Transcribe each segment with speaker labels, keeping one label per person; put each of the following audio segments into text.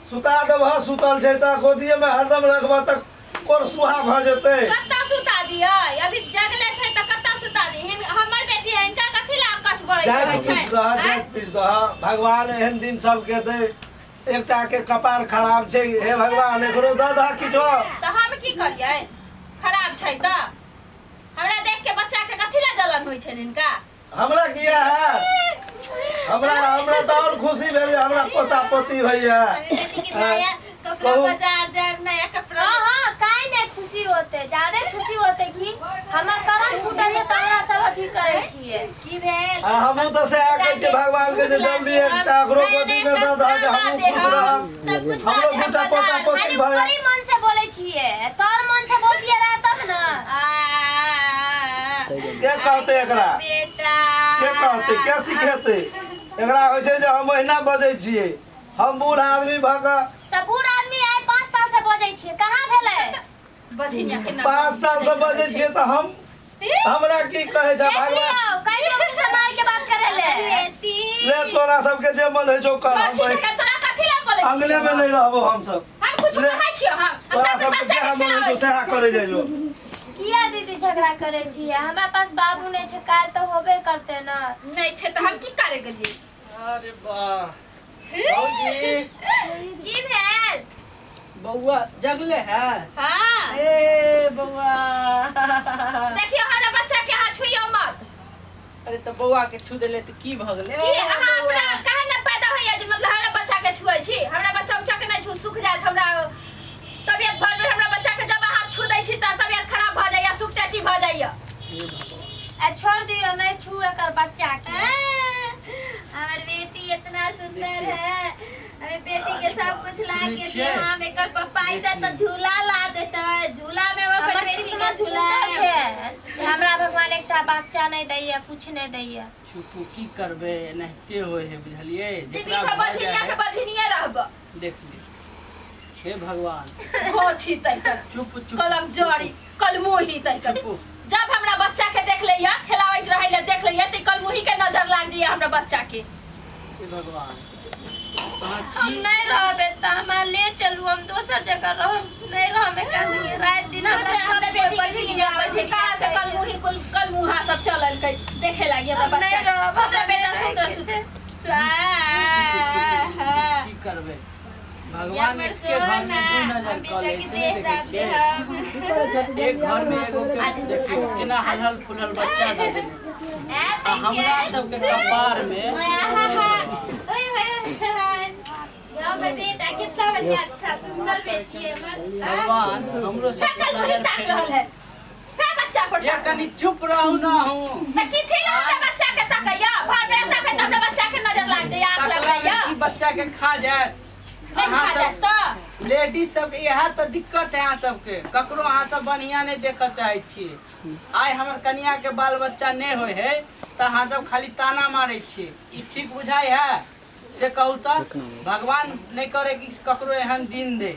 Speaker 1: सुता देबह सुतल छै तऽ गोदिएमे हरदम रखबह तऽ कोरसुहा भऽ जेतै।
Speaker 2: कत्ता सुता दियै? अभी जगले छै तऽ कत्ता सुता दी? हमर बेटी है, हिनका कथी ला अकछ बढ़ैत
Speaker 1: जाइत
Speaker 2: रहै छै?
Speaker 1: पीस दह,
Speaker 2: आँय?
Speaker 1: जाइत पीस दह। भगवान एहन दिन सबके दै। एकटा के कपार खराब छै, हे भगवान एकरो दऽ दह किछो।
Speaker 2: तऽ हम की करियै? खराब छै तऽ हमरा देख के बच्चा के कथी ला जलन होइ छै हिनका?
Speaker 1: हमरा किया है? हमरा हमरा तऽ आओर खुशी भेल जे हमरा पोता पोती होइया।
Speaker 2: बेटी के नया कपड़ा
Speaker 1: कहू।
Speaker 2: बाजार जायब, नया कपड़ा।
Speaker 3: हाँ हाँ, काहे नहीं खुशी होते? ज्यादा खुशी होते कि हमर करम फूटल छै तऽ हमरा सब अथी करै छियै।
Speaker 2: की भेल?
Speaker 1: आ हमहूँ तऽ सएह कहै छियै भगवान के जे जल्दी एकटा ओकरो गोदी मे दऽ दह जे हमहूँ खुश रहब।
Speaker 2: सब कुछ
Speaker 1: हमरो दूटा पोता पोती
Speaker 3: खाली
Speaker 1: भऽ
Speaker 3: ऊपरी मन से बोलै छियै, तोर मन से बोलतियै रहे तब ने।
Speaker 1: के कहतै एकरा?
Speaker 2: बेटा
Speaker 1: के कहतै, के सिखेतै एकरा? होइ छै जे हम ओहिना बजै छियै, हम बूढ़ आदमी भऽ कऽ।
Speaker 3: तऽ बूढ़ आदमी आइ 5 साल से बजै छियै, कहाँ भेलै?
Speaker 2: बझिनिया के
Speaker 1: 5 साल से बजै छियै तऽ हम हमरा की कहै छै
Speaker 3: देख
Speaker 1: भगवान?
Speaker 3: लियौ, कहियो मुँह समार के बात करे ले।
Speaker 2: बेटी
Speaker 1: ले, तोरा सबके जे मन होइ छौ कर। हम
Speaker 2: बझिन के तोरा कथी ला बोलै छियै?
Speaker 1: अंगने मे नहि रहबो हमसब।
Speaker 2: हम कुछ
Speaker 1: ले।
Speaker 2: कहै छियो? हम
Speaker 1: तोरा
Speaker 2: अपना
Speaker 1: सबके
Speaker 2: बच्चा
Speaker 1: जएह
Speaker 2: के
Speaker 1: मन होइ
Speaker 2: खिलाबै
Speaker 1: छौ सएह करै जइयो।
Speaker 3: किया दीदी झगड़ा करे छियै? हमरा पास बाबू नहि छै, काल्हि तऽ होबे करते ने।
Speaker 2: नहि छै तऽ हम की करे गेलियै?
Speaker 4: अरे वाह भौजी!
Speaker 2: की भेल?
Speaker 4: बौआ जगले है?
Speaker 2: हाँ।
Speaker 4: ए बौआ!
Speaker 2: देखियो, हमरा बच्चा के अहाँ छुइयो मत।
Speaker 4: अरे तऽ बौआ के छू देले तऽ की भऽ गेलै?
Speaker 2: की अहाँ अपना काहे ने पैदा होइया जे मतलब हमरा बच्चा के छुए छी? हमरा बच्चा उच्चा के नहि छू, सुख जायत हमरा तबियत भर भर। हमरा बच्चा के जब अहाँ छू दै छी तऽ तबियत खराब भऽ जाइया, सुख टटी भऽ जाइया।
Speaker 4: हे भगवान!
Speaker 3: आ छोड़ दियौ, नहि छू एकर बच्चा के।
Speaker 2: हमर बेटी इतना सुंदर है, अरे बेटी के सब कुछ ला
Speaker 4: सुनै
Speaker 2: के
Speaker 4: छियै?
Speaker 2: दे। हम एकर पप्पा अइतै तऽ झूला ला देतै, झूला में हम अपन
Speaker 3: हमर
Speaker 2: बेटी के
Speaker 3: किस्मत
Speaker 2: झूला।
Speaker 3: फूटल छै जे हमरा भगवान एकटा बच्चा नहि दैया, कुछ नहि दैया।
Speaker 4: चुपू, की करबै, एनाहिते होइ है, बुझलियै?
Speaker 2: जिंदगी
Speaker 4: जेकरा
Speaker 2: भर
Speaker 4: भऽ
Speaker 2: बझिनिया
Speaker 4: जाइ
Speaker 2: के
Speaker 4: है,
Speaker 2: बझिनिये रहब।
Speaker 4: देख लियौ, हे भगवान!
Speaker 2: घोछी तैकर
Speaker 4: चुप चुप।
Speaker 2: कलम जड़ी कलमुही तैकर।
Speaker 4: चुपू।
Speaker 2: जब हमरा बच्चा के देख लैया, खेलाबैत रहै ला देख लैया तऽ कलमुही के नजर लाग जाइया हमरा बच्चा के।
Speaker 4: हे भगवान, अहाँ
Speaker 3: हम
Speaker 4: की
Speaker 3: नहीं रहबे तऽ हमरा ले चलू, हम दोसर जगह रहब, नहीं रहब एकरा संगे। राति दिन हमरा
Speaker 2: हमरा
Speaker 3: सब कोइ
Speaker 2: बेटी के
Speaker 3: बझिनिया
Speaker 2: आबै छै
Speaker 3: बझिनिया
Speaker 2: कहाँ से?
Speaker 3: कहैया।
Speaker 2: कलमुही कुल कलमुहा सब चललकै देखे लागी हमरा
Speaker 3: हम
Speaker 2: बच्चा
Speaker 3: नहि
Speaker 2: के।
Speaker 3: रहब,
Speaker 2: हमरा
Speaker 3: हमरा
Speaker 2: बेटा
Speaker 3: नहि
Speaker 2: सुंदर
Speaker 3: रहैके
Speaker 2: सुंदर
Speaker 3: छै।
Speaker 4: की करबै, भगवान
Speaker 2: हमर
Speaker 4: एके घर में
Speaker 2: सोना,
Speaker 4: दू नजर
Speaker 2: हम
Speaker 4: कऽ
Speaker 2: बेटा
Speaker 4: लै
Speaker 2: के
Speaker 4: से नहि
Speaker 2: देह
Speaker 4: देखै
Speaker 2: दाब
Speaker 4: छियै?
Speaker 2: देहब।
Speaker 4: एक घर में एगो के देखियौ केना हलहल फुलल बच्चा दऽ देने आ हमरा सबके कपार में।
Speaker 2: हमर बेटा कितना बढ़िया, अच्छा सुंदर बेटी है हमर।
Speaker 4: भगवान हमरो सबके
Speaker 2: कल
Speaker 4: नजर
Speaker 2: ताक
Speaker 4: फेर
Speaker 2: रहल है, का बच्चा पर?
Speaker 4: ये कनि चुप रहू ना हूँ।
Speaker 2: त की थी हमरा बच्चा के तकैया? भर बेर तकै त हमरा बच्चा के नजर लाग जाइया, आँख लग
Speaker 4: तकला में
Speaker 2: जाइया।
Speaker 4: की बच्चा के खा जायत?
Speaker 2: नहीं
Speaker 4: अहाँ
Speaker 2: खा
Speaker 4: सब
Speaker 2: जायत तऽ
Speaker 4: लेडीज सबके इएह तऽ दिक्कत है। अहाँ सबके ककरो अहाँ सब बढ़िया नहि देखऽ चाहै छियै। आइ हमर कनिया के बाल बच्चा नहि होइ है तऽ अहाँ सब खाली ताना मारै छियै। ई ठीक बुझाइ है से कहू तऽ? भगवान नहि करे कि ककरो एहन दिन दे।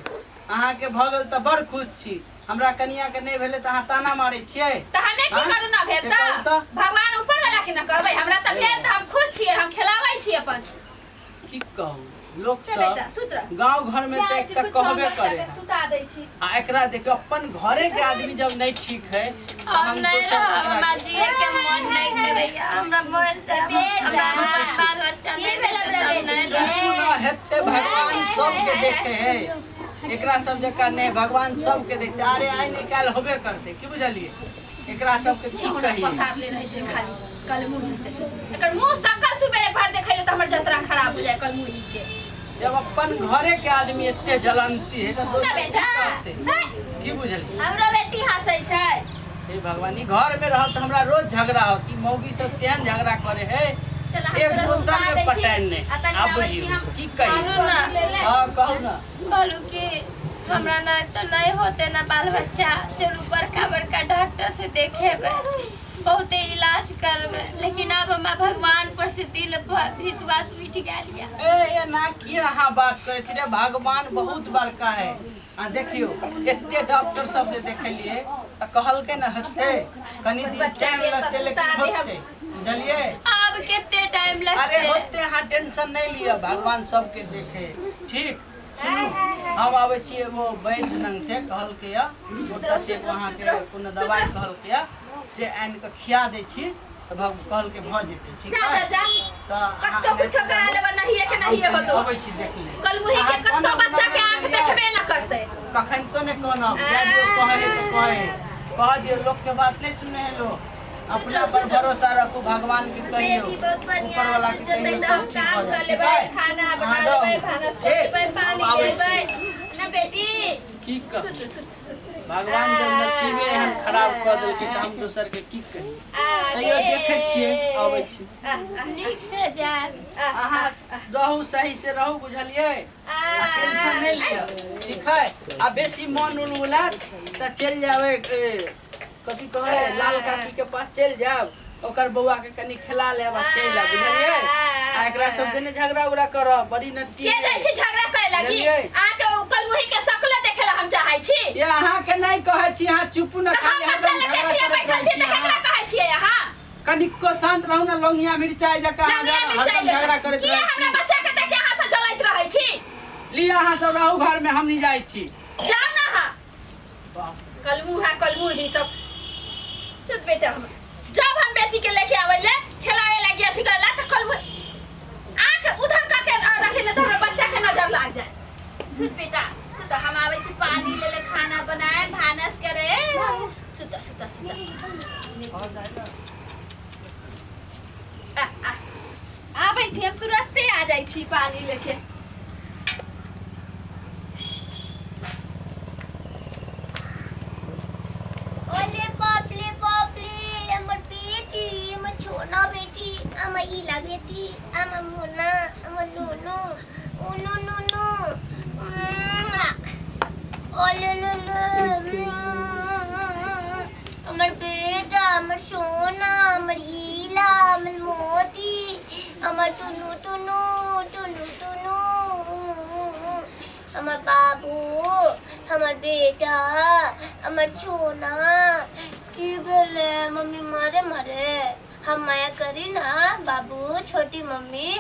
Speaker 4: अहाँके भऽ गेल तऽ बड़ खुश छी, हमरा कनिया के नहि भेलै तऽ अहाँ ताना मारै छियै।
Speaker 2: तऽ हमे की
Speaker 4: हाँ?
Speaker 2: करू ना भेल
Speaker 4: से
Speaker 2: तऽ
Speaker 4: कहू तऽ।
Speaker 2: भगवान ऊपर वाला के ना कहबै? हमरा तऽ भेल तऽ हम खुश छियै, हम खेलाबै छी अपन।
Speaker 4: की कहू, लोक
Speaker 2: चल
Speaker 4: सब
Speaker 2: बेटा, सुत रह।
Speaker 4: गांव घर में
Speaker 2: जाइ
Speaker 4: तऽ
Speaker 2: छी
Speaker 4: एकटा
Speaker 2: कुछो, हम
Speaker 4: कहबे
Speaker 2: बच्चा
Speaker 4: करे
Speaker 2: के
Speaker 4: है।
Speaker 2: सुता दै छी।
Speaker 4: आ एकरा देखियौ, अपन घरे के आदमी जब नहीं ठीक है तऽ
Speaker 3: हम नहीं
Speaker 4: दोसर
Speaker 3: रहब,
Speaker 4: केकरा
Speaker 3: हमरा जिए के मन नहीं करैया। हमरा मर जायब, हमरा अपन बाल बच्चा नहीं देते तऽ हम नहीं
Speaker 4: चुप
Speaker 3: रहब।
Speaker 4: न हेतै? भगवान सबके देखे है, एकरा सब जकाँ नहि, भगवान सबके देखते। अरे आइ नहि काल्हि होबे करतै, की बुझलियै? एकरा सबके की कही?
Speaker 2: पसारले रहै छै खाली कलमुही के छै। एकर मुंह सकल सुबेरे भर देखै ले तऽ हमर जतरा खराब हो जाय कलमुही के।
Speaker 4: जब अपन घरे के आदमी एते जलंती है तऽ
Speaker 2: ना
Speaker 4: दोसर की
Speaker 2: बेटा
Speaker 4: करतै?
Speaker 2: नहीं।
Speaker 4: की बुझलियै?
Speaker 2: हमरो बेटी हंसै छै।
Speaker 4: हे भगवान, ई घर में रहब तऽ हमरा रोज झगड़ा होत। ई मौगी सब तेहन झगड़ा करे है
Speaker 2: चल, हम
Speaker 4: एक
Speaker 2: तोरा
Speaker 4: दोसर
Speaker 2: सुता
Speaker 4: में
Speaker 2: दै छी
Speaker 4: पटाइन नहि।
Speaker 2: आ तनी
Speaker 4: आब
Speaker 2: आबै छी
Speaker 4: बुझियौ
Speaker 2: हम।
Speaker 4: की कही।
Speaker 3: सुनू ना।
Speaker 4: हाँ, कहू ना।
Speaker 3: कहलू कि हमरा ना तऽ नहीं होते ना बाल बच्चा, चलू बड़का बड़का डॉक्टर से देखेबै, बहुते इलाज करबै, लेकिन आब हमरा भगवान पर से दिल पर विश्वास उठि गेल यऽ।
Speaker 4: ए एना की अहाँ बात करै छी रे? भगवान बहुत बड़का है। आ देखियौ, एते डॉक्टर सब जे देखेलियै तऽ कहलकै ने हेतै, कनि दिन
Speaker 2: बच्चा
Speaker 4: टाइम
Speaker 2: के तऽ
Speaker 4: लगतै
Speaker 2: सुता
Speaker 4: लेकिन
Speaker 2: दे हम।
Speaker 4: होतै, बुझलियै?
Speaker 3: आब कते टाइम
Speaker 4: अरे
Speaker 3: लगतै?
Speaker 4: होते, अहाँ टेंशन नहीं लिअ, भगवान सबके देखे। ठीक। सुनू, हम आबै छी एगो वैद्य लग से कहलकै या ओतऽ से एगो अहाँके कोनो दवाइ कहलकै या से आनि कऽ खिया दै छी तऽ कहलकै भऽ जेतै। ठीक
Speaker 2: जा
Speaker 4: है?
Speaker 2: जा जा।
Speaker 4: तऽ अहाँ
Speaker 2: कत्तो कुछो करा लेबै, नहिए के नहिए होतो।
Speaker 4: अबै छी देख ले।
Speaker 2: कलमुही के
Speaker 4: अहाँ
Speaker 2: कत्तो
Speaker 4: कोना
Speaker 2: बच्चा के
Speaker 4: कोना
Speaker 2: आंख
Speaker 4: लिअ?
Speaker 2: देखबे न करतै।
Speaker 4: कखन तो नहि कहब, जाय दियौ, कहै है तऽ कहै है, कह दियौ। लोकके बात नहि सुनै है लोक। अपना पर भरोसा रखू, भगवान के कहियौ,
Speaker 2: बेटी बहुत बढ़िया
Speaker 4: ऊपर वाला के
Speaker 2: से
Speaker 4: कहियौ,
Speaker 2: जतै
Speaker 4: सब
Speaker 2: हम
Speaker 4: ठीक
Speaker 2: काम
Speaker 4: भऽ
Speaker 2: कर
Speaker 4: जायत।
Speaker 2: लेबै,
Speaker 4: ठीक है?
Speaker 2: खाना बना
Speaker 4: अहाँ
Speaker 2: लेबै,
Speaker 4: रहू।
Speaker 2: भानस कर
Speaker 4: ठीक,
Speaker 2: लेबै,
Speaker 4: हम
Speaker 2: पानी
Speaker 4: आबै
Speaker 2: लेबै
Speaker 4: छी।
Speaker 2: ना बेटी।
Speaker 4: की कह
Speaker 2: सुत सुत सुत।
Speaker 4: भगवान जब नसीबे एहन खराब कऽ देलकै तऽ हम दोसर के की कही?
Speaker 2: आ
Speaker 4: तैयो
Speaker 2: गे।
Speaker 4: देखै छियै, अबै छी।
Speaker 2: आ, आ,
Speaker 3: नीक से जायब।
Speaker 2: आ,
Speaker 4: अहाँ रहू, सही से रहू, बुझलियै?
Speaker 2: आ,
Speaker 4: आ टेंशन नहि लिअ, ठीक है? आ बेसी मन उलउलात तऽ चलि जायब, कथी कहै, लाल काकी के पास चलि जायब, ओकर बौआ के कनि खिला लेब आ चलि आयब, बुझलियै? आ एकरा सबसे नहि झगड़ा उगड़ा करब, बड़ी नट्टी
Speaker 2: के
Speaker 4: है।
Speaker 2: जाइ छी झगड़ा करे लागी?
Speaker 4: बुझलियै?
Speaker 2: अहाँके ओ कलमुही के शकले देखे ला हम चाहै छी।
Speaker 4: ये अहाँके नहि कहै छी, अहाँ चुपू ने।
Speaker 2: तऽ हम
Speaker 4: खाली
Speaker 2: बच्चा
Speaker 4: हरदम
Speaker 2: लऽ के
Speaker 4: झगड़ा
Speaker 2: अथिये
Speaker 4: करैत
Speaker 2: बैठल
Speaker 4: रहै
Speaker 2: छी
Speaker 4: छी
Speaker 2: तऽ
Speaker 4: अहाँ।
Speaker 2: केकरा कहै छियै अहाँ?
Speaker 4: कनिको शांत रहू ने, लौंगिया मिरचाइ जकाँ अहाँ
Speaker 2: लौंगिया मिरचाइ
Speaker 4: हरदम झगड़ा करैत
Speaker 2: किया
Speaker 4: रहै
Speaker 2: हमरा
Speaker 4: छी।
Speaker 2: बच्चा के देख के अहाँ सब जलैत रहै छी?
Speaker 4: लिअ, अहाँ सब रहू घरमे, हम नहि जाइ छी।
Speaker 2: जाउ ने अहाँ।
Speaker 4: बाप रे।
Speaker 2: कलमुहा कलमुही सब। सुत बेटा, हम जब हम बेटी के लेके आबै ले खेलावे लागी अथी करे ला तऽ कलमुही आँख उधर करके रखे ने तऽ हमरा बच्चा के नजर लाग जाए। सुत बेटा सुत, हम आबै छी पानी ले ले, खाना बनाए, भानस करे। सुत सुत सुत। आ, आ, आबै छी हम, तुरंते आ जाइ छी पानी लेके।
Speaker 5: ओले बापले बापले, हमर बेटी, हमर छोना बेटी, हमर इला बेटी, हमर मुन्ना, हमर नुनू, ओ नु नु, ओले लो लो, हमर बेटा, हमर सोना, हमर हीला, हमर मोती, हमर टुनु टुनु टुनु टुनु, हमर बाबू, हमर बेटा, हमर छोना। की भेलै? मम्मी मारे मारे? हम माया करी ना बाबू, छोटी मम्मी।